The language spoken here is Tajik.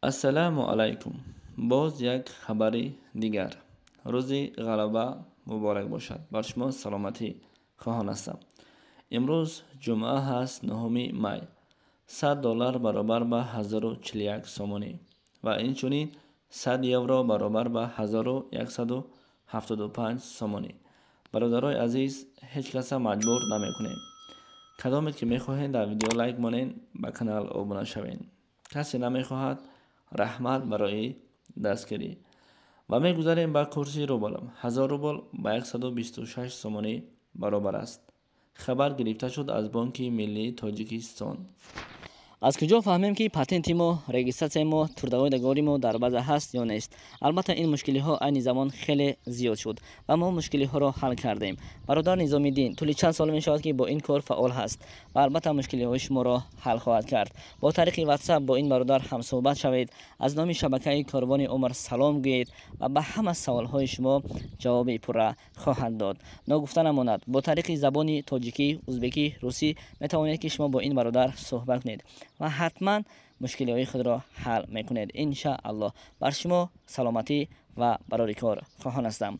Ассалому алайкум. Боз як хабари дигар. Рӯзи ғалаба муборак бошад. Бар шумо саломатӣ хоҳон ҳастам. Имрӯз ҷумъа ҳаст, 9 май. 100 доллар баробар ба 1041 сомонӣ ва инчунин 100 евро баробар ба 1175 сомонӣ. Бародарои азиз, ҳеҷ каса маҷбур намекунем. Кадомед ки мехоҳед, дар видео лайк монед, ба канал обуна шавед. Касе намехоҳад, раҳмат барои дастгирӣ. Ва мегузарем ба курси рубл. 1000 рубл ба 126 сомонӣ баробар аст. Хабар гирифта шуд аз Бонки Миллии Тоҷикистон. Аз куҷо фаҳмем, ки патенти мо, регистратсияи мо, трудовой договори мо дар база ҳаст ё нест? Албатта, ин мушкилиҳо айни замон хеле зиёд шуд ва мо мушкилиҳоро ҳал кардем. Бародар Низомиддин тӯли чанд сол мешавад, ки бо ин кор фаъол ҳаст ва албатта мушкилиҳои шуморо ҳал хоҳад кард. Бо тариқи WhatsApp бо ин бародар ҳамсӯҳбат шавед, аз номи шабакаи Корвони Умр салом гӯед ва ба ҳама саволҳои шумо ҷавоби пурра хоҳад дод. Ногуфта намонад, бо тариқи забони тоҷикӣ, узбекӣ, русӣ метавонед, ки шумо бо ин бародар суҳбат кунед ва ҳатман мушкилиҳои худро ҳал мекунед, иншааллоҳ. Бар шумо саломатӣ ва барори кор хоҳон ҳастам.